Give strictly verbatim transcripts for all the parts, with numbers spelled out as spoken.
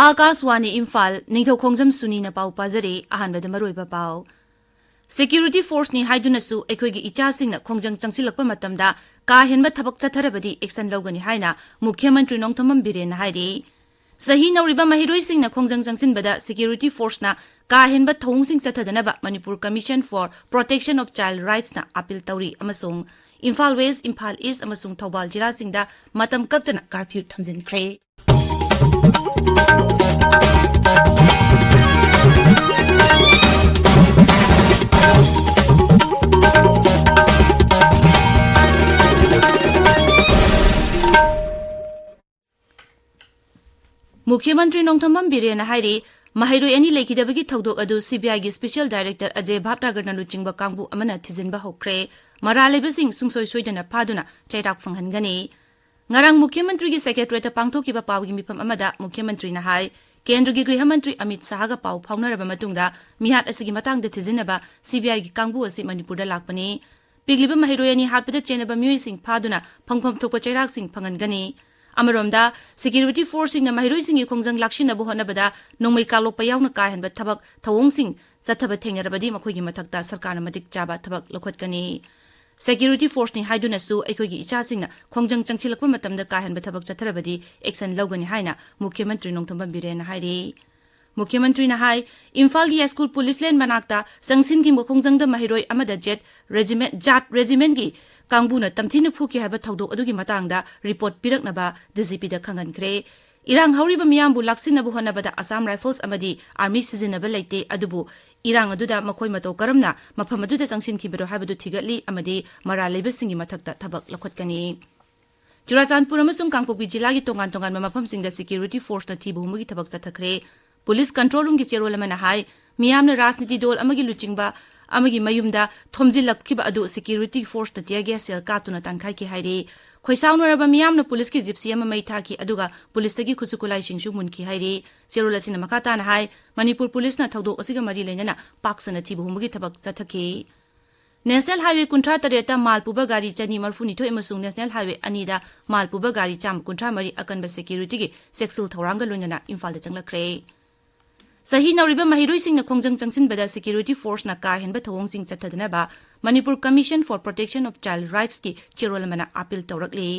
ꯑꯥꯀꯥꯁꯋꯥꯅꯤ ꯏꯝꯐꯥꯜ, ꯅꯤꯡꯊꯧꯈꯣꯡꯖꯝ ꯁꯨꯅꯤꯅ ꯄꯥꯎ ꯄꯥꯖꯔꯤ꯫ ꯑꯍꯥꯟꯕꯗ ꯃꯔꯨꯑꯣꯏꯕ ꯄꯥꯎ꯫ Security forceꯅꯤ ꯍꯥꯏꯗꯨꯅꯁꯨ ꯑꯩꯈꯣꯏꯒꯤ ꯏꯆꯥꯁꯤꯡꯅ ꯈꯣꯡꯖꯪ ꯆꯪꯁꯤꯜꯂꯛꯄ ꯃꯇꯝꯗ ꯀꯥ ꯍꯦꯟꯕ ꯊꯕꯛ ꯆꯠꯊꯔꯕꯗꯤ action ꯂꯧꯒꯅꯤ ꯍꯥꯏꯅ ꯃꯨꯈ꯭ꯌ ꯃꯟꯇ꯭ꯔꯤ ꯅꯣꯡꯊꯣꯝꯕꯝ ꯕꯤꯔꯦꯟꯅ ꯍꯥꯏꯔꯤ꯫ ꯆꯍꯤ ꯅꯧꯔꯤꯕ ꯃꯍꯩꯔꯣꯏꯁꯤꯡꯅ ꯈꯣꯡꯖꯪ ꯆꯪꯁꯤꯟꯕꯗ security forceꯅ ꯀꯥ ꯍꯦꯟꯕ ꯊꯧꯑꯣꯡꯁꯤꯡ ꯆꯠꯊꯗꯅꯕ Manipur Commission for Protection of Child Rightsꯅ appeal ꯇꯧꯔꯤ ꯑꯃꯁꯨꯡ ꯏꯝꯐꯥꯜ West, ꯏꯝꯐꯥꯜ East ꯑꯃꯁꯨꯡ ꯊꯧꯕꯥꯜ ꯖꯤꯂꯥꯁꯤꯡꯗ ꯃꯇꯝ ꯀꯛꯇꯅ curfew ꯊꯝꯖꯤꯟꯈ꯭ꯔꯦ꯫ ꯃꯨꯈ꯭ꯌ ꯃꯟꯇ꯭ꯔꯤ ꯅꯣꯡꯊꯣꯝꯕꯝ ꯕꯤꯔꯦꯟꯅ ꯍꯥꯏꯔꯤ, ꯃꯍꯩꯔꯣꯏ ꯑꯅꯤ ꯂꯩꯈꯤꯗꯕꯒꯤ ꯊꯧꯗꯣꯛ ꯑꯗꯨ CBIꯒꯤ Special Director ꯑꯖꯌ ꯚꯥꯞꯅꯥꯒꯔꯅ ꯂꯨꯆꯤꯡꯕ ꯀꯥꯡꯕꯨ ꯑꯃꯅ ꯊꯤꯖꯤꯟꯕ ꯍꯧꯈ꯭ꯔꯦ꯫ ꯃꯔꯥꯜ ꯂꯩꯕꯁꯤꯡ ꯁꯨꯡꯁꯣꯏ ꯁꯣꯏꯗꯅ ꯐꯥꯗꯨꯅ ꯆꯩꯔꯥꯛ ꯐꯪꯍꯟꯒꯅꯤ꯫ ꯉꯔꯥꯡ ꯃꯨꯈ꯭ꯌ ꯃꯟꯇ꯭ꯔꯤꯒꯤ Secretariatꯇ ꯄꯥꯡꯊꯣꯛꯈꯤꯕ ꯄꯥꯎꯒꯤ ꯃꯤꯐꯝ ꯑꯃꯗ ꯃꯨꯈ꯭ꯌ ꯃꯟꯇ꯭ꯔꯤꯅ ꯍꯥꯏ, ꯀꯦꯟꯗ꯭ꯔꯒꯤ ꯒ꯭ꯔꯤꯍ ꯃꯟꯇ꯭ꯔꯤ ꯑꯃꯤꯠ ꯁꯥꯍꯒ ꯄꯥꯎ ꯐꯥꯎꯅꯔꯕ ꯃꯇꯨꯡꯗ ꯃꯤꯍꯥꯠ ꯑꯁꯤꯒꯤ ꯃꯇꯥꯡꯗ ꯊꯤꯖꯤꯟꯅꯕ CBIꯒꯤ ꯀꯥꯡꯕꯨ ꯑꯁꯤ ꯃꯅꯤꯄꯨꯔꯗ ꯂꯥꯛꯄꯅꯤ꯫ ꯄꯤꯛꯂꯤꯕ ꯃꯍꯩꯔꯣꯏ ꯑꯅꯤ ꯍꯥꯠꯄꯗ ꯆꯦꯟꯅꯕ ꯃꯤꯑꯣꯏꯁꯤꯡ ꯐꯥꯗꯨꯅ ꯐꯪꯐꯝ ꯊꯣꯛꯄ ꯆꯩꯔꯥꯛꯁꯤꯡ ꯐꯪꯍꯟꯒꯅꯤ꯫ ꯑꯃꯔꯣꯝꯗ, security forceꯁꯤꯡꯅ ꯃꯍꯩꯔꯣꯏꯁꯤꯡꯒꯤ ꯈꯣꯡꯖꯪ ꯂꯥꯛꯁꯤꯟꯅꯕ ꯍꯣꯠꯅꯕꯗ ꯅꯣꯡꯃꯩ ꯀꯥꯞꯂꯛꯄ ꯌꯥꯎꯅ ꯀꯥ ꯍꯦꯟꯕ ꯊꯕꯛ ꯊꯧꯑꯣꯡꯁꯤꯡ ꯆꯠꯊꯕ ꯊꯦꯡꯅꯔꯕꯗꯤ ꯃꯈꯣꯏꯒꯤ ꯃꯊꯛꯇ ꯁꯔꯀꯥꯔꯅ ꯃꯇꯤꯛ ꯆꯥꯕ ꯊꯕꯛ ꯂꯧꯈꯠꯀꯅꯤ꯫ Security forceꯅꯤ ꯍꯥꯏꯗꯨꯅꯁꯨ ꯑꯩꯈꯣꯏꯒꯤ ꯏꯆꯥꯁꯤꯡꯅ ꯈꯣꯡꯖꯪ ꯆꯪꯁꯤꯜꯂꯛꯄ ꯃꯇꯝꯗ ꯀꯥ ꯍꯦꯟꯕ ꯊꯕꯛ ꯆꯠꯊꯔꯕꯗꯤ action ꯂꯧꯒꯅꯤ ꯍꯥꯏꯅ ꯃꯨꯈ꯭ꯌ ꯃꯟꯇ꯭ꯔꯤ ꯅꯣꯡꯊꯣꯝꯕꯝ ꯕꯤꯔꯦꯟꯅ ꯍꯥꯏꯔꯤ꯫ ꯃꯨꯈ꯭ꯌ ꯃꯟꯇ꯭ꯔꯤꯅ ꯍꯥꯏ, ꯏꯝꯐꯥꯜꯒꯤ ꯌꯥꯏꯁ꯭ꯀꯨꯜ ꯄꯨꯂꯤꯁ ꯂꯦꯟ ꯃꯅꯥꯛꯇ ꯆꯪꯁꯤꯟꯈꯤꯕ ꯈꯣꯡꯖꯪꯗ ꯃꯍꯩꯔꯣꯏ ꯑꯃꯗ ꯖꯦꯠ ꯔꯦꯖꯤꯃꯦꯟ, ꯖꯥꯠ ꯔꯦꯖꯤꯃꯦꯟꯒꯤ ꯀꯥꯡꯕꯨꯅ ꯇꯝꯊꯤꯅ ꯐꯨꯈꯤ ꯍꯥꯏꯕ ꯊꯧꯗꯣꯛ ꯑꯗꯨꯒꯤ ꯃꯇꯥꯡꯗ report ꯄꯤꯔꯛꯅꯕ DGPꯗ ꯈꯪꯍꯟꯈ꯭ꯔꯦ꯫ ꯏꯔꯥꯡ ꯍꯧꯔꯤꯕ ꯃꯤꯌꯥꯝꯕꯨ ꯂꯥꯛꯁꯤꯟꯅꯕ ꯍꯣꯠꯅꯕꯗ Assam Rifles ꯑꯃꯗꯤ Army ꯁꯤꯖꯤꯟꯅꯕ ꯂꯩꯇꯦ, ꯑꯗꯨꯕꯨ ꯏꯔꯥꯡ ꯑꯗꯨꯗ ꯃꯈꯣꯏ ꯃꯇꯧ ꯀꯔꯝꯅ ꯃꯐꯝ ꯑꯗꯨꯗ ꯆꯪꯁꯤꯟꯈꯤꯕꯅꯣ ꯍꯥꯏꯕꯗꯨ ꯊꯤꯒꯠꯂꯤ ꯑꯃꯗꯤ ꯃꯔꯥꯜ ꯂꯩꯕꯁꯤꯡꯒꯤ ꯃꯊꯛꯇ ꯊꯕꯛ ꯂꯧꯈꯠꯀꯅꯤ꯫ ꯆꯨꯔꯥꯆꯥꯟꯄꯨꯔ ꯑꯃꯁꯨꯡ ꯀꯥꯡꯄꯣꯛꯄꯤ ꯖꯤꯂꯥꯒꯤ ꯇꯣꯉꯥꯟ ꯇꯣꯉꯥꯟꯕ ꯃꯐꯝꯁꯤꯡꯗ security forceꯅ ꯊꯤꯕ ꯍꯨꯝꯕꯒꯤ ꯊꯕꯛ ꯆꯠꯊꯈ꯭ꯔꯦ꯫ ꯄꯨꯂꯤꯁ control roomꯒꯤ ꯆꯦꯔꯣꯜ ꯑꯃꯅ ꯍꯥꯏ, ꯃꯤꯌꯥꯝꯅ ꯔꯥꯖꯅꯤꯇꯤ ꯗꯣꯜ ꯑꯃꯒꯤ ꯂꯨꯆꯤꯡꯕ ꯑꯃꯒꯤ ꯃꯌꯨꯝꯗ ꯊꯣꯝꯖꯤꯜꯂꯛꯈꯤꯕ ꯑꯗꯨ security forceꯅ tear gas shell ꯀꯥꯞꯇꯨꯅ ꯇꯥꯟꯈꯥꯏꯈꯤ ꯍꯥꯏꯔꯤ꯫ ꯈꯣꯏꯁꯥꯎꯅꯔꯕ ꯃꯤꯌꯥꯝꯅ ꯄꯨꯂꯤꯁꯀꯤ ꯖꯤꯞꯁꯤ ꯑꯃ ꯃꯩ ꯊꯥꯈꯤ, ꯑꯗꯨꯒ ꯄꯨꯂꯤꯁꯇꯒꯤ ꯈꯨꯠꯁꯨ ꯈꯨꯠꯂꯥꯏꯁꯤꯡꯁꯨ ꯃꯨꯟꯈꯤ ꯍꯥꯏꯔꯤ꯫ ꯆꯦꯔꯣꯜ ꯑꯁꯤꯅ ꯃꯈꯥ ꯇꯥꯅ ꯍꯥꯏ, ꯃꯅꯤꯄꯨꯔ ꯄꯨꯂꯤꯁꯅ ꯊꯧꯗꯣꯛ ꯑꯁꯤꯒ ꯃꯔꯤ ꯂꯩꯅꯅ ꯄꯥꯛ ꯁꯟꯅ ꯊꯤꯕ ꯍꯨꯝꯕꯒꯤ ꯊꯕꯛ ꯆꯠꯊꯈꯤ꯫ National Highway ꯀꯨꯟꯊ꯭ꯔꯥ ꯇꯔꯦꯠꯇ ꯃꯥꯜ ꯄꯨꯕ ꯒꯥꯔꯤ ꯆꯅꯤ ꯃꯔꯤꯐꯨ ꯅꯤꯊꯣꯏ ꯑꯃꯁꯨꯡ National Highway ꯑꯅꯤꯗ ꯃꯥꯜ ꯄꯨꯕ ꯒꯥꯔꯤ ꯆꯥꯝꯃ ꯀꯨꯟꯊ꯭ꯔꯥ ꯃꯔꯤ ꯑꯀꯟꯕ securityꯒꯤ ꯆꯦꯛꯁꯤꯜ ꯊꯧꯔꯥꯡꯒ ꯂꯣꯏꯅꯅ ꯏꯝꯐꯥꯜꯗ ꯆꯪꯂꯛꯈ꯭ꯔꯦ꯫ ꯆꯍꯤ ꯅꯧꯔꯤꯕ ꯃꯍꯩꯔꯣꯏꯁꯤꯡꯅ ꯈꯣꯡꯖꯪ ꯆꯪꯁꯤꯟꯕꯗ security forceꯅ ꯀꯥ ꯍꯦꯟꯕ ꯊꯧꯑꯣꯡꯁꯤꯡ ꯆꯠꯊꯗꯅꯕ Manipur Commission for Protection of Child Rightsꯀꯤ ꯆꯦꯔꯣꯜ ꯑꯃꯅ appeal ꯇꯧꯔꯛꯂꯤ꯫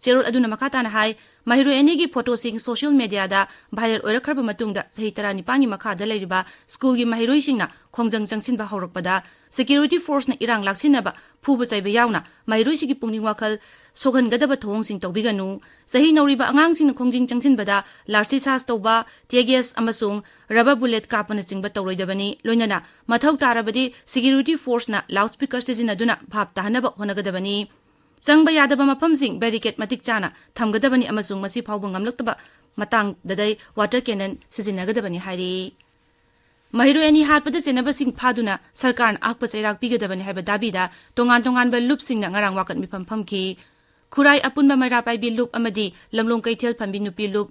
ꯆꯦꯔꯣꯜ ꯑꯗꯨꯅ ꯃꯈꯥ ꯇꯥꯅ ꯍꯥꯏ, ꯃꯍꯩꯔꯣꯏ ꯑꯅꯤꯒꯤ photoꯁꯤꯡ social mediaꯗ viral ꯑꯣꯏꯔꯛꯈ꯭ꯔꯕ ꯃꯇꯨꯡꯗ ꯆꯍꯤ ꯇꯔꯥꯅꯤꯄꯥꯟꯒꯤ ꯃꯈꯥꯗ ꯂꯩꯔꯤꯕ schoolꯒꯤ ꯃꯍꯩꯔꯣꯏꯁꯤꯡꯅ ꯈꯣꯡꯖꯪ ꯆꯪꯁꯤꯟꯕ ꯍꯧꯔꯛꯄꯗ security forceꯅ ꯏꯔꯥꯡ ꯂꯥꯛꯁꯤꯟꯅꯕ, ꯐꯨꯕ ꯆꯩꯕ ꯌꯥꯎꯅ ꯃꯍꯩꯔꯣꯏꯁꯤꯡꯒꯤ ꯄꯨꯛꯅꯤꯡ ꯋꯥꯈꯜ ꯁꯣꯛꯍꯟꯒꯗꯕ ꯊꯧꯑꯣꯡꯁꯤꯡ ꯇꯧꯕꯤꯒꯅꯨ꯫ ꯆꯍꯤ ꯅꯧꯔꯤꯕ ꯑꯉꯥꯡꯁꯤꯡꯅ ꯈꯣꯡꯖꯪ ꯆꯪꯁꯤꯟꯕꯗ ꯂꯥꯊꯤ ꯆꯥꯔꯖ ꯇꯧꯕ, tear gas ꯑꯃꯁꯨꯡ rubber bullet ꯀꯥꯞꯄꯅꯆꯤꯡꯕ ꯇꯧꯔꯣꯏꯗꯕꯅꯤ꯫ ꯂꯣꯏꯅꯅ ꯃꯊꯧ ꯇꯥꯔꯕꯗꯤ security forceꯅ loudspeaker ꯁꯤꯖꯤꯟꯅꯗꯨꯅ ꯚꯥꯞ ꯇꯥꯍꯟꯅꯕ ꯍꯣꯠꯅꯒꯗꯕꯅꯤ꯫ ꯆꯪꯕ ꯌꯥꯗꯕ ꯃꯐꯝꯁꯤꯡ barricade ꯃꯇꯤꯛ ꯆꯥꯅ ꯊꯝꯒꯗꯕꯅꯤ ꯑꯃꯁꯨꯡ ꯃꯁꯤ ꯐꯥꯎꯕ ꯉꯝꯂꯛꯇꯕ ꯃꯇꯥꯡꯗꯗꯤ water cannon ꯁꯤꯖꯤꯟꯅꯒꯗꯕꯅꯤ ꯍꯥꯏꯔꯤ꯫ ꯃꯍꯩꯔꯣꯏ ꯑꯅꯤ ꯍꯥꯠꯄꯗ ꯆꯦꯟꯅꯕꯁꯤꯡ ꯐꯥꯗꯨꯅ ꯁꯔꯀꯥꯔꯅ ꯑꯍꯛꯄ ꯆꯩꯔꯥꯛ ꯄꯤꯒꯗꯕꯅꯤ ꯍꯥꯏꯕ ꯗꯥꯕꯤꯗ ꯇꯣꯉꯥꯟ ꯇꯣꯉꯥꯟꯕ ꯂꯨꯞꯁꯤꯡꯅ ꯉꯔꯥꯡ ꯋꯥꯀꯠ ꯃꯤꯐꯝ ꯐꯝꯈꯤ꯫ ꯈꯨꯔꯥꯏ ꯑꯄꯨꯟꯕ ꯃꯩꯔꯥ ꯄꯥꯏꯕꯤ ꯂꯨꯞ ꯑꯃꯗꯤ ꯂꯝꯂꯣꯡ ꯀꯩꯊꯦꯜ ꯐꯝꯕꯤ ꯅꯨꯄꯤ ꯂꯨꯞ,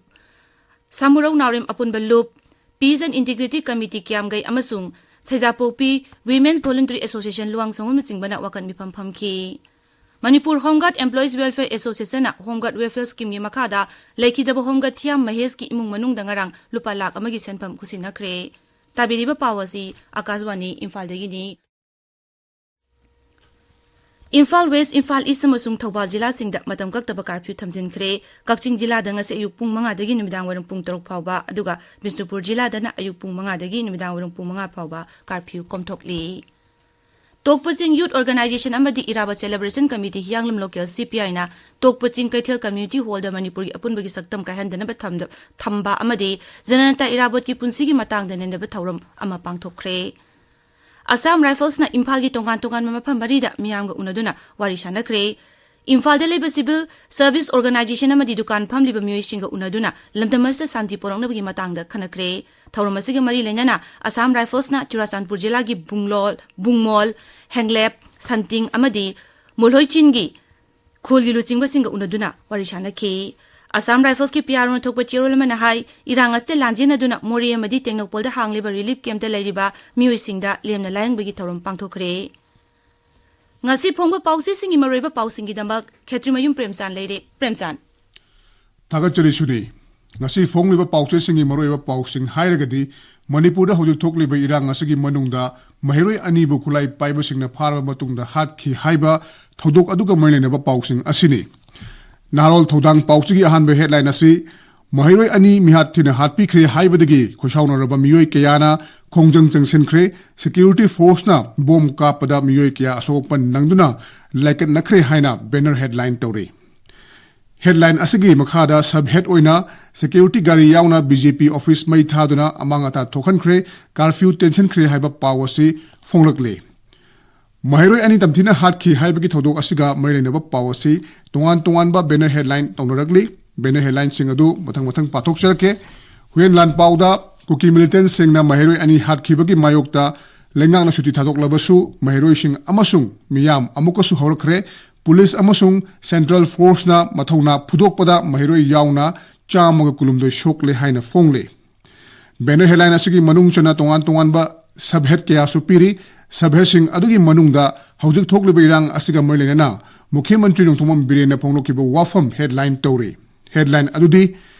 ꯁꯥꯃꯨꯔꯧ ꯅꯥꯎꯔꯦꯝ ꯑꯄꯨꯟꯕ ꯂꯨꯞ, Peace and Integrity Committee ꯀꯤꯌꯥꯝꯒꯩ ꯑꯃꯁꯨꯡ ꯁꯩꯖꯥꯄꯣꯛꯄꯤ Women's Voluntary Association ꯂꯨꯋꯥꯡꯁꯪꯕꯝꯅꯆꯤꯡꯕꯅ ꯋꯥꯀꯠ ꯃꯤꯐꯝ ꯐꯝꯈꯤ꯫ Manipur Home Guard Employees Welfare Associationꯅ Home Guard Welfare Schemeꯒꯤ ꯃꯈꯥꯗ ꯂꯩꯈꯤꯗ꯭ꯔꯕ Home Guard ꯊꯤꯌꯥꯝ ꯃꯍꯦꯁꯀꯤ ꯏꯃꯨꯡ ꯃꯅꯨꯡꯗ ꯉꯔꯥꯡ ꯂꯨꯄꯥ ꯂꯥꯈ ꯑꯃꯒꯤ ꯁꯦꯟꯐꯝ ꯈꯨꯠꯁꯤꯟꯅꯈ꯭ꯔꯦ꯫ ꯇꯥꯕꯤꯔꯤꯕ ꯄꯥꯎ ꯑꯁꯤ ꯑꯀꯥꯁꯕꯥꯅꯤ ꯏꯝꯐꯥꯜꯗꯒꯤꯅꯤ꯫ ꯏꯝꯐꯥꯜ West, ꯏꯝꯐꯥꯜ East ꯑꯃꯁꯨꯡ ꯊꯧꯕꯥꯜ ꯖꯤꯂꯥꯁꯤꯡꯗ ꯃꯇꯝ ꯀꯛꯇꯕ curfew ꯊꯝꯖꯤꯟꯈ꯭ꯔꯦ꯫ ꯀꯛꯆꯤꯡ ꯖꯤꯂꯥꯗ ꯉꯁꯤ ꯑꯌꯨꯛ ꯄꯨꯡ ꯃꯉꯥꯗꯒꯤ ꯅꯨꯃꯤꯗꯥꯡ ꯋꯥꯏꯔꯝ ꯄꯨꯡ ꯇꯔꯨꯛ ꯐꯥꯎꯕ, ꯑꯗꯨꯒ ꯕꯤꯁꯅꯨꯄꯨꯔ ꯖꯤꯂꯥꯗꯅ ꯑꯌꯨꯛ ꯄꯨꯡ ꯃꯉꯥꯗꯒꯤ ꯅꯨꯃꯤꯗꯥꯡ ꯋꯥꯏꯔꯝ ꯄꯨꯡ ꯃꯉꯥ ꯐꯥꯎꯕ curfew ꯀꯣꯝꯊꯣꯛꯂꯤ꯫ ꯇꯣꯛꯄ ꯆꯤꯡ Youth Organisation ꯑꯃꯗꯤ ꯏꯔꯥꯕꯣꯠ Celebration Committee, ꯍꯤꯌꯥꯡꯂꯝ Local CPIꯅ ꯇꯣꯛꯄ ꯆꯤꯡ ꯀꯩꯊꯦꯜ Community Hallꯗ ꯃꯅꯤꯄꯨꯔꯒꯤ ꯑꯄꯨꯟꯕꯒꯤ ꯁꯛꯇꯝ ꯀꯥꯏꯍꯟꯗꯅꯕ ꯊꯝꯗ-, ꯊꯝꯕ ꯑꯃꯗꯤ ꯖꯅꯅꯇ ꯏꯔꯥꯕꯣꯠꯀꯤ ꯄꯨꯟꯁꯤꯒꯤ ꯃꯇꯥꯡꯗ ꯅꯩꯅꯕ ꯊꯧꯔꯝ ꯑꯃ ꯄꯥꯡꯊꯣꯛꯈ꯭ꯔꯦ꯫ Assam Riflesꯅ ꯏꯝꯐꯥꯜꯒꯤ ꯇꯣꯉꯥꯟ ꯇꯣꯉꯥꯟꯕ ꯃꯐꯝ ꯃꯔꯤꯗ ꯃꯤꯌꯥꯝꯒ ꯎꯅꯗꯨꯅ ꯋꯥꯔꯤ ꯁꯥꯟꯅꯈ꯭ꯔꯦ꯫ ꯏꯝꯐꯥꯜꯗ ꯂꯩꯕ civil service organisation ꯑꯃꯗꯤ ꯗꯨꯀꯥꯟ ꯐꯝꯂꯤꯕ ꯃꯤꯑꯣꯏꯁꯤꯡꯒ ꯎꯅꯗꯨꯅ ꯂꯝꯗꯝ ꯑꯁꯤꯗ ꯁꯥꯟꯇꯤ ꯄꯣꯔꯛꯅꯕꯒꯤ ꯃꯇꯥꯡꯗ ꯈꯟꯅꯈ꯭ꯔꯦ꯫ ꯊꯧꯔꯝ ꯑꯁꯤꯒ ꯃꯔꯤ ꯂꯩꯅꯅ Assam Riflesꯅ ꯆꯨꯔꯥꯆꯥꯟꯄꯨꯔ ꯖꯤꯂꯥꯒꯤ ꯕꯨꯡꯂꯣꯜ, ꯕꯨꯡꯃꯣꯜ, ꯍꯦꯡꯂꯦꯞ, ꯁꯟꯇꯤꯡ ꯑꯃꯗꯤ ꯃꯨꯜꯍꯣꯏꯆꯤꯟꯒꯤ ꯈꯨꯜꯒꯤ ꯂꯨꯆꯤꯡꯕꯁꯤꯡꯒ ꯎꯅꯗꯨꯅ ꯋꯥꯔꯤ ꯁꯥꯟꯅꯈꯤ꯫ Assam Riflesꯀꯤ PROꯅ ꯊꯣꯛꯄ ꯆꯦꯔꯣꯜ ꯑꯃꯅ ꯍꯥꯏ, ꯏꯔꯥꯡ ꯑꯁꯤꯗ ꯂꯥꯟꯖꯦꯟꯅꯗꯨꯅ ꯃꯣꯔꯦ ꯑꯃꯗꯤ ꯇꯦꯡꯅꯧꯄꯜꯗ ꯍꯥꯡꯂꯤꯕ relief campꯇ ꯂꯩꯔꯤꯕ ꯃꯤꯑꯣꯏꯁꯤꯡꯗ ꯂꯦꯝꯅ ꯂꯥꯌꯦꯡꯕꯒꯤ ꯊꯧꯔꯝ ꯄꯥꯡꯊꯣꯛꯈ꯭ꯔꯦ꯫ ꯉꯁꯤ ꯐꯣꯡꯕ ꯄꯥꯎꯆꯦꯁꯤꯡꯒꯤ ꯃꯔꯨꯑꯣꯏꯕ ꯄꯥꯎꯁꯤꯡꯒꯤꯗꯃꯛ ꯈꯦꯇ꯭ꯔꯤꯃꯌꯨꯝ ꯄ꯭ꯔꯦꯝꯆꯥꯟ ꯂꯩꯔꯦ꯫ ꯄ꯭ꯔꯦꯝꯆꯥꯟ꯫ ꯊꯥꯒꯠꯆꯔꯤ ꯁꯨꯅꯤ꯫ ꯉꯁꯤ ꯐꯣꯡꯂꯤꯕ ꯄꯥꯎꯆꯦꯁꯤꯡꯒꯤ ꯃꯔꯨꯑꯣꯏꯕ ꯄꯥꯎꯁꯤꯡ ꯍꯥꯏꯔꯒꯗꯤ, ꯃꯅꯤꯄꯨꯔꯗ ꯍꯧꯖꯤꯛ ꯊꯣꯛꯂꯤꯕ ꯏꯔꯥꯡ ꯑꯁꯤꯒꯤ ꯃꯅꯨꯡꯗ ꯃꯍꯩꯔꯣꯏ ꯑꯅꯤꯕꯨ ꯈꯨꯠꯂꯥꯏ ꯄꯥꯏꯕꯁꯤꯡꯅ ꯐꯥꯔꯕ ꯃꯇꯨꯡꯗ ꯍꯥꯠꯈꯤ ꯍꯥꯏꯕ ꯊꯧꯗꯣꯛ ꯑꯗꯨꯒ ꯃꯔꯤ ꯂꯩꯅꯕ ꯄꯥꯎꯁꯤꯡ ꯑꯁꯤꯅꯤ꯫ ꯅꯍꯥꯔꯣꯜ ꯊꯧꯗꯥꯡ ꯄꯥꯎꯆꯦꯒꯤ ꯑꯍꯥꯟꯕ ꯍꯦꯗꯂꯥꯏꯟ ꯑꯁꯤ ꯃꯍꯩꯔꯣꯏ ꯑꯅꯤ ꯃꯤꯍꯥꯠ ꯊꯤꯅ ꯍꯥꯠꯄꯤꯈ꯭ꯔꯦ ꯍꯥꯏꯕꯗꯒꯤ ꯈꯣꯏꯁꯥꯎꯅꯔꯕ ꯃꯤꯑꯣꯏ ꯀꯌꯥꯅ ꯈꯣꯡꯖꯪ ꯆꯪꯁꯤꯟꯈ꯭ꯔꯦ, ꯁꯦꯀ꯭ꯌꯨꯔꯤꯇꯤ ꯐꯣꯔꯁꯅ ꯕꯣꯝ ꯀꯥꯞꯄꯗ ꯃꯤꯑꯣꯏ ꯀꯌꯥ ꯑꯁꯣꯛ ꯑꯄꯟ ꯅꯪꯗꯨꯅ ꯂꯥꯏꯀꯠꯅꯈ꯭ꯔꯦ ꯍꯥꯏꯅ ꯕꯦꯅꯔ ꯍꯦꯗꯂꯥꯏꯟ ꯇꯧꯔꯤ꯫ ꯍꯦꯗꯂꯥꯏꯟ ꯑꯁꯤꯒꯤ ꯃꯈꯥꯗ ꯁꯕ ꯍꯦꯗ ꯑꯣꯏꯅ ꯁꯦꯀ꯭ꯌꯨꯔꯤꯇꯤ ꯒꯥꯔꯤ ꯌꯥꯎꯅ ꯕꯤ ꯖꯦ ꯄꯤ ꯑꯣꯐꯤꯁ ꯃꯩ ꯊꯥꯗꯨꯅ ꯑꯃꯥꯡ ꯑꯇꯥ ꯊꯣꯛꯍꯟꯈ꯭ꯔꯦ, ꯀꯥꯔꯐ꯭ꯌꯨ ꯇꯦꯟꯁꯤꯟꯈ꯭ꯔꯦ ꯍꯥꯏꯕ ꯄꯥꯎ ꯑꯁꯤ ꯐꯣꯡꯂꯛꯂꯤ꯫ ꯃꯍꯩꯔꯣꯏ ꯑꯅꯤ ꯇꯝꯊꯤꯅ ꯍꯥꯠꯈꯤ ꯍꯥꯏꯕꯒꯤ ꯊꯧꯗꯣꯛ ꯑꯁꯤꯒ ꯃꯔꯤ ꯂꯩꯅꯕ ꯄꯥꯎ ꯑꯁꯤ ꯇꯣꯉꯥꯟ ꯇꯣꯉꯥꯟꯕ ꯕꯦꯅꯔ ꯍꯦꯗꯂꯥꯏꯟ ꯇꯧꯅꯔꯛꯂꯤ꯫ ꯕꯦꯅꯔ ꯍꯦꯗꯂꯥꯏꯟꯁꯤꯡ ꯑꯗꯨ ꯃꯊꯪ ꯃꯊꯪ ꯄꯥꯊꯣꯛꯆꯔꯛꯀꯦ꯫ ꯍꯨꯌꯦꯟ ꯂꯥꯟꯄꯥꯎꯗ ꯀꯨꯀꯤ ꯃꯤꯂꯤꯇꯦꯟꯁꯤꯡꯅ ꯃꯍꯩꯔꯣꯏ ꯑꯅꯤ ꯍꯥꯠꯈꯤꯕꯒꯤ ꯃꯥꯌꯣꯛꯇ ꯂꯩꯉꯥꯛꯅ ꯁꯨꯇꯤ ꯊꯥꯗꯣꯛꯂꯕꯁꯨ ꯃꯍꯩꯔꯣꯏꯁꯤꯡ ꯑꯃꯁꯨꯡ ꯃꯤꯌꯥꯝ ꯑꯃꯨꯛꯀꯁꯨ ꯍꯧꯔꯛꯈ꯭ꯔꯦ꯫ ꯄꯨꯂꯤꯁ ꯑꯃꯁꯨꯡ ꯁꯦꯟꯇ꯭ꯔꯦꯜ ꯐꯣꯔꯁꯅ ꯃꯊꯧꯅꯥ ꯐꯨꯗꯣꯛꯄꯗ ꯃꯍꯩꯔꯣꯏ ꯌꯥꯎꯅ ꯆꯥꯝꯃꯒ ꯀꯨꯟꯍꯨꯝꯗꯣꯏ ꯁꯣꯛꯂꯦ ꯍꯥꯏꯅ ꯐꯣꯡꯂꯤ꯫ ꯕꯦꯅꯔ ꯍꯦꯗꯂꯥꯏꯟ ꯑꯁꯤꯒꯤ ꯃꯅꯨꯡ ꯆꯟꯅ ꯇꯣꯉꯥꯟ ꯇꯣꯉꯥꯟꯕ ꯁꯕ ꯍꯦꯗ ꯀꯌꯥꯁꯨ ꯄꯤꯔꯤ꯫ ꯁꯕ ꯍꯦꯗꯁꯤꯡ ꯑꯗꯨꯒꯤ ꯃꯅꯨꯡꯗ ꯍꯧꯖꯤꯛ ꯊꯣꯛꯂꯤꯕ ꯏꯔꯥꯡ ꯑꯁꯤꯒ ꯃꯔꯤ ꯂꯩꯅꯅ ꯃꯨꯈ꯭ꯌ ꯃꯟꯇ꯭ꯔꯤ ꯅꯣꯡꯊꯣꯝꯕꯝ ꯕꯤꯔꯦꯟꯅ ꯐꯣꯡꯗꯣꯛꯈꯤꯕ ꯋꯥꯐꯝ ꯍꯦꯗꯂꯥꯏꯟ ꯇꯧꯔꯤ꯫ ꯍꯦꯗꯂꯥꯏꯟ ꯑꯗꯨꯗꯤ,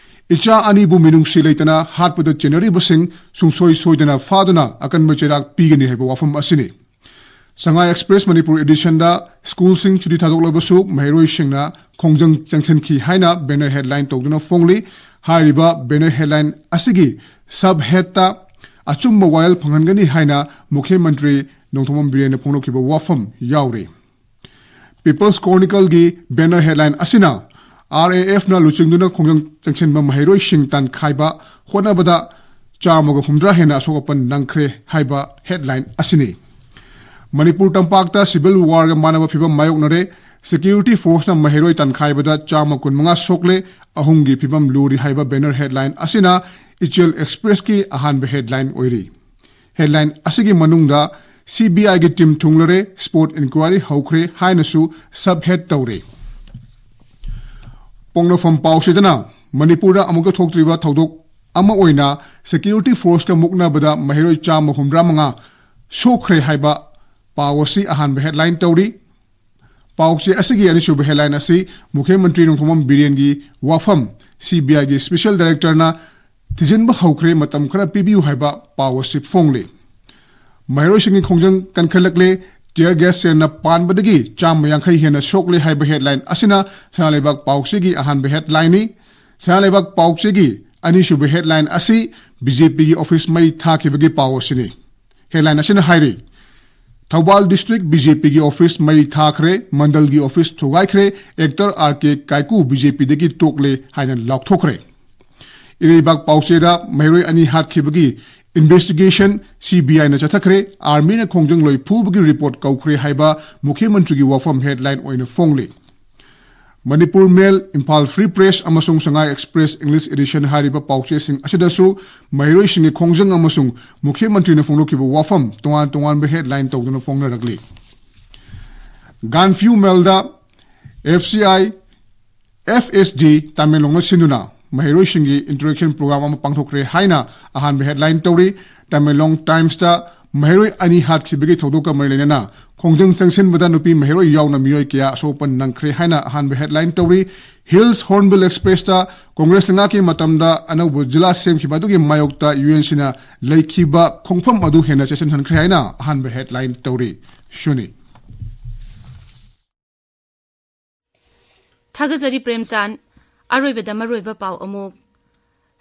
"ꯏꯆꯥ ꯑꯅꯤꯕꯨ ꯃꯤꯅꯨꯡꯁꯤ ꯂꯩꯇꯅ ꯍꯥꯠꯄꯗ ꯆꯦꯟꯅꯔꯤꯕꯁꯤꯡ ꯁꯨꯡꯁꯣꯏ ꯁꯣꯏꯗꯅ ꯐꯥꯗꯨꯅ ꯑꯀꯟꯕ ꯆꯩꯔꯥꯛ ꯄꯤꯒꯅꯤ" ꯍꯥꯏꯕ ꯋꯥꯐꯝ ꯑꯁꯤꯅꯤ꯫ ꯁꯉꯥꯏ ꯑꯦꯛꯁꯄ꯭ꯔꯦꯁ ꯃꯅꯤꯄꯨꯔ ꯏꯗꯤꯁꯟꯗ ꯁ꯭ꯀꯨꯜꯁꯤꯡ ꯁꯨꯇꯤ ꯊꯥꯗꯣꯛꯂꯕꯁꯨ ꯃꯍꯩꯔꯣꯏꯁꯤꯡꯅ ꯈꯣꯡꯖꯪ ꯆꯪꯁꯤꯟꯈꯤ ꯍꯥꯏꯅ ꯕꯦꯅꯔ ꯍꯦꯗꯂꯥꯏꯟ ꯇꯧꯗꯨꯅ ꯐꯣꯡꯂꯤ꯫ ꯍꯥꯏꯔꯤꯕ ꯕꯦꯅꯔ ꯍꯦꯗꯂꯥꯏꯟ ꯑꯁꯤꯒꯤ ꯁꯕ ꯍꯦꯗꯇ ꯑꯆꯨꯝꯕ ꯋꯥꯌꯦꯜ ꯐꯪꯍꯟꯒꯅꯤ ꯍꯥꯏꯅ ꯃꯨꯈ꯭ꯌ ꯃꯟꯇ꯭ꯔꯤ ꯅꯣꯡꯊꯣꯝꯕꯝ ꯕꯤꯔꯦꯟꯅ ꯐꯣꯡꯗꯣꯛꯈꯤꯕ ꯋꯥꯐꯝ ꯌꯥꯎꯔꯤ꯫ ꯄꯤꯄꯜꯁ ꯀ꯭ꯔꯣꯅꯤꯀꯜꯒꯤ ꯕꯦꯅꯔ ꯍꯦꯗꯂꯥꯏꯟ ꯑꯁꯤꯅ, "ꯑꯥꯔ ꯑꯦ ꯑꯦꯐꯅ ꯂꯨꯆꯤꯡꯗꯨꯅ ꯈꯣꯡꯖꯪ ꯆꯪꯁꯤꯟꯕ ꯃꯍꯩꯔꯣꯏꯁꯤꯡ ꯇꯥꯟꯈꯥꯏꯕ ꯍꯣꯠꯅꯕꯗ ꯆꯥꯝꯃꯒ ꯍꯨꯝꯗ꯭ꯔꯥ ꯍꯦꯟꯅ ꯑꯁꯣꯛ ꯑꯄꯟ ꯅꯪꯈ꯭ꯔꯦ" ꯍꯥꯏꯕ ꯍꯦꯗꯂꯥꯏꯟ ꯑꯁꯤꯅꯤ꯫ ꯃꯅꯤꯄꯨꯔ ꯇꯝꯄꯥꯛꯇ ꯁꯤꯚꯤꯜ ꯋꯥꯔꯒ ꯃꯥꯟꯅꯕ ꯐꯤꯚꯝ ꯃꯥꯌꯣꯛꯅꯔꯦ꯫ ꯁꯦꯀ꯭ꯌꯨꯔꯤꯇꯤ ꯐꯣꯔꯁꯅ ꯃꯍꯩꯔꯣꯏ ꯇꯥꯟꯈꯥꯏꯕꯗ ꯆꯥꯝꯃ ꯀꯨꯟꯃꯉꯥ ꯁꯣꯛꯂꯦ, ꯑꯍꯨꯝꯒꯤ ꯐꯤꯚꯝ ꯂꯨꯔꯤ ꯍꯥꯏꯕ ꯕꯦꯅꯔ ꯍꯦꯗꯂꯥꯏꯟ ꯑꯁꯤꯅ ꯏꯆꯦꯜ ꯑꯦꯛꯁꯄ꯭ꯔꯦꯁꯀꯤ ꯑꯍꯥꯟꯕ ꯍꯦꯗꯂꯥꯏꯟ ꯑꯣꯏꯔꯤ꯫ ꯍꯦꯗꯂꯥꯏꯟ ꯑꯁꯤꯒꯤ ꯃꯅꯨꯡꯗ ꯁꯤ ꯕꯤ ꯑꯥꯏꯒꯤ ꯇꯤꯝ ꯊꯨꯡꯂꯔꯦ, ꯁ꯭ꯄꯣꯔꯠ ꯏꯟꯀ꯭ꯋꯥꯏꯔꯤ ꯍꯧꯈ꯭ꯔꯦ ꯍꯥꯏꯅꯁꯨ ꯁꯕ ꯍꯦꯗ ꯇꯧꯔꯤ꯫ ꯄꯣꯛꯅꯐꯝ ꯄꯥꯎꯁꯤꯗꯅ ꯃꯅꯤꯄꯨꯔꯗ ꯑꯃꯨꯛꯇ ꯊꯣꯛꯇ꯭ꯔꯤꯕ ꯊꯧꯗꯣꯛ ꯑꯃ ꯑꯣꯏꯅ ꯁꯦꯀ꯭ꯌꯨꯔꯤꯇꯤ ꯐꯣꯔꯁꯀ ꯃꯨꯛꯅꯕꯗ ꯃꯍꯩꯔꯣꯏ ꯆꯥꯝꯃ ꯍꯨꯝꯗ꯭ꯔꯥ ꯃꯉꯥ ꯁꯣꯛꯈ꯭ꯔꯦ ꯍꯥꯏꯕ ꯄꯥꯎ ꯑꯁꯤ ꯑꯍꯥꯟꯕ headline ꯇꯧꯔꯤ꯫ ꯄꯥꯎꯆꯦ ꯑꯁꯤꯒꯤ ꯑꯅꯤꯁꯨꯕ headline ꯑꯁꯤ ꯃꯨꯈ꯭ꯌ ꯃꯟꯇ꯭ꯔꯤ ꯅꯣꯡꯊꯣꯝꯕꯝ ꯕꯤꯔꯦꯟꯒꯤ ꯋꯥꯐꯝ, CBIꯒꯤ special directorꯅ ꯊꯤꯖꯤꯟꯕ ꯍꯧꯈ꯭ꯔꯦ, ꯃꯇꯝ ꯈꯔ ꯄꯤꯕꯤꯌꯨ ꯍꯥꯏꯕ ꯄꯥꯎ ꯑꯁꯤ ꯐꯣꯡꯂꯤ꯫ ꯃꯍꯩꯔꯣꯏꯁꯤꯡꯒꯤ ꯈꯣꯡꯖꯪ ꯀꯟꯈꯠꯂꯛꯂꯦ, tear gas shellꯅ ꯄꯥꯟꯕꯗꯒꯤ ꯆꯥꯝꯃ ꯌꯥꯡꯈꯩ ꯍꯦꯟꯅ ꯁꯣꯛꯂꯦ ꯍꯥꯏꯕ headline ꯑꯁꯤꯅ ꯁꯅꯥ ꯂꯩꯕꯥꯛ ꯄꯥꯎꯆꯦꯒꯤ ꯑꯍꯥꯟꯕ headlineꯅꯤ꯫ ꯁꯅꯥ ꯂꯩꯕꯥꯛ ꯄꯥꯎꯆꯦꯒꯤ ꯑꯅꯤꯁꯨꯕ headline ꯑꯁꯤ BJPꯒꯤ office ꯃꯩ ꯊꯥꯈꯤꯕꯒꯤ ꯄꯥꯎ ꯑꯁꯤꯅꯤ꯫ Headline ꯑꯁꯤꯅ ꯍꯥꯏꯔꯤ, ꯊꯧꯕꯥꯜ district BJPꯒꯤ office ꯃꯩ ꯊꯥꯈ꯭ꯔꯦ, ꯃꯟꯗꯜꯒꯤ office ꯊꯨꯒꯥꯏꯈ꯭ꯔꯦ, actor RK ꯀꯥꯏꯀꯨ BJPꯗꯒꯤ ꯇꯣꯛꯂꯦ ꯍꯥꯏꯅ ꯂꯥꯎꯊꯣꯛꯈ꯭ꯔꯦ꯫ ꯏꯔꯩꯕꯥꯛ ꯄꯥꯎꯆꯦꯗ ꯃꯍꯩꯔꯣꯏ ꯑꯅꯤ ꯍꯥꯠꯈꯤꯕꯒꯤ investigation CBIꯅ ꯆꯠꯊꯈ꯭ꯔꯦ, armyꯅ ꯈꯣꯡꯖꯪꯂꯣꯏ ꯐꯨꯕꯒꯤ report ꯀꯧꯈ꯭ꯔꯦ ꯍꯥꯏꯕ ꯃꯨꯈ꯭ꯌ ꯃꯟꯇ꯭ꯔꯤꯒꯤ ꯋꯥꯐꯝ headline ꯑꯣꯏꯅ ꯐꯣꯡꯂꯤ꯫ ꯃꯅꯤꯄꯨꯔ ꯃꯦꯜ, ꯏꯝꯐꯥꯜ ꯐ꯭ꯔꯤ ꯄ꯭ꯔꯦꯁ ꯑꯃꯁꯨꯡ ꯁꯉꯥꯏ ꯑꯦꯛꯁꯄ꯭ꯔꯦꯁ ꯏꯪꯂꯤꯁ ꯏꯗꯤꯁꯟ ꯍꯥꯏꯔꯤꯕ ꯄꯥꯎꯆꯦꯁꯤꯡ ꯑꯁꯤꯗꯁꯨ ꯃꯍꯩꯔꯣꯏꯁꯤꯡꯒꯤ ꯈꯣꯡꯖꯪ ꯑꯃꯁꯨꯡ ꯃꯨꯈ꯭ꯌ ꯃꯟꯇ꯭ꯔꯤꯅ ꯐꯣꯡꯗꯣꯛꯈꯤꯕ ꯋꯥꯐꯝ ꯇꯣꯉꯥꯟ ꯇꯣꯉꯥꯟꯕ headline ꯇꯧꯗꯨꯅ ꯐꯣꯡꯅꯔꯛꯂꯤ꯫ ꯒꯥꯟꯐ꯭ꯌꯨ ꯃꯦꯜꯗ FCI, FSD ꯇꯥꯃꯦꯡꯂꯣꯡꯅ ꯁꯤꯟꯗꯨꯅ ꯃꯍꯩꯔꯣꯏꯁꯤꯡꯒꯤ interaction program ꯑꯃ ꯄꯥꯡꯊꯣꯛꯈ꯭ꯔꯦ ꯍꯥꯏꯅ ꯑꯍꯥꯟꯕ headline ꯇꯧꯔꯤ꯫ ꯇꯥꯃꯦꯡꯂꯣꯡ ꯇꯥꯏꯝꯁꯇ ꯃꯍꯩꯔꯣꯏ ꯑꯅꯤ ꯍꯥꯠꯈꯤꯕꯒꯤ ꯊꯧꯗꯣꯛꯀ ꯃꯔꯤ ꯂꯩꯅꯅ ꯈꯣꯡꯖꯪ ꯆꯪꯁꯤꯟꯕꯗ ꯅꯨꯄꯤ ꯃꯍꯩꯔꯣꯏ ꯌꯥꯎꯅ ꯃꯤꯑꯣꯏ ꯀꯌꯥ ꯑꯁꯣꯛ ꯑꯄꯟ ꯅꯪꯈ꯭ꯔꯦ ꯍꯥꯏꯅ ꯑꯍꯥꯟꯕ headline ꯇꯧꯔꯤ꯫ ꯍꯤꯜꯁ ꯍꯣꯔꯟꯕꯤꯜ ꯑꯦꯛꯁꯄ꯭ꯔꯦꯁꯇ ꯀꯣꯡꯒ꯭ꯔꯦꯁ ꯂꯩꯉꯥꯛꯀꯤ ꯃꯇꯝꯗ ꯑꯅꯧꯕ ꯖꯤꯂꯥ ꯁꯦꯝꯈꯤꯕ ꯑꯗꯨꯒꯤ ꯃꯥꯌꯣꯛꯇ UNCꯅ ꯂꯩꯈꯤꯕ ꯈꯣꯡꯐꯝ ꯑꯗꯨ ꯍꯦꯟꯅ ꯆꯦꯠꯁꯤꯟꯍꯟꯈ꯭ꯔꯦ ꯍꯥꯏꯅ ꯑꯍꯥꯟꯕ headline ꯇꯧꯔꯤ꯫ ꯁꯤꯅꯤ꯫ ꯊꯥꯒꯠꯆꯔꯤ ꯄ꯭ꯔꯦꯝꯆꯥꯟ꯫ ꯑꯔꯣꯏꯕꯗ ꯃꯔꯨꯑꯣꯏꯕ ꯄꯥꯎ ꯑꯃꯨꯛ꯫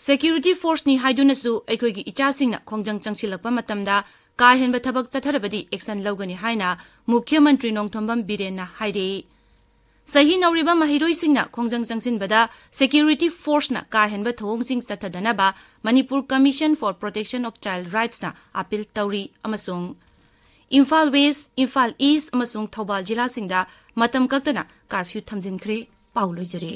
Security forceꯅꯤ ꯍꯥꯏꯗꯨꯅꯁꯨ ꯑꯩꯈꯣꯏꯒꯤ ꯏꯆꯥꯁꯤꯡꯅ ꯈꯣꯡꯖꯪ ꯆꯪꯁꯤꯜꯂꯛꯄ ꯃꯇꯝꯗ ꯀꯥ ꯍꯦꯟꯕ ꯊꯕꯛ ꯆꯠꯊꯔꯕꯗꯤ action ꯂꯧꯒꯅꯤ ꯍꯥꯏꯅ ꯃꯨꯈ꯭ꯌ ꯃꯟꯇ꯭ꯔꯤ ꯅꯣꯡꯊꯣꯝꯕꯝ ꯕꯤꯔꯦꯟꯅ ꯍꯥꯏꯔꯤ꯫ ꯆꯍꯤ ꯅꯧꯔꯤꯕ ꯃꯍꯩꯔꯣꯏꯁꯤꯡꯅ ꯈꯣꯡꯖꯪ ꯆꯪꯁꯤꯟꯕꯗ security forceꯅ ꯀꯥ ꯍꯦꯟꯕ ꯊꯧꯑꯣꯡꯁꯤꯡ ꯆꯠꯊꯗꯅꯕ Manipur Commission for Protection of Child Rightsꯅ appeal ꯇꯧꯔꯤ ꯑꯃꯁꯨꯡ ꯏꯝꯐꯥꯜ West, ꯏꯝꯐꯥꯜ East ꯑꯃꯁꯨꯡ ꯊꯧꯕꯥꯜ ꯖꯤꯂꯥꯁꯤꯡꯗ ꯃꯇꯝ ꯀꯛꯇꯅ curfew ꯊꯝꯖꯤꯟꯈ꯭ꯔꯦ꯫ ꯄꯥꯎ ꯂꯣꯏꯖꯔꯦ꯫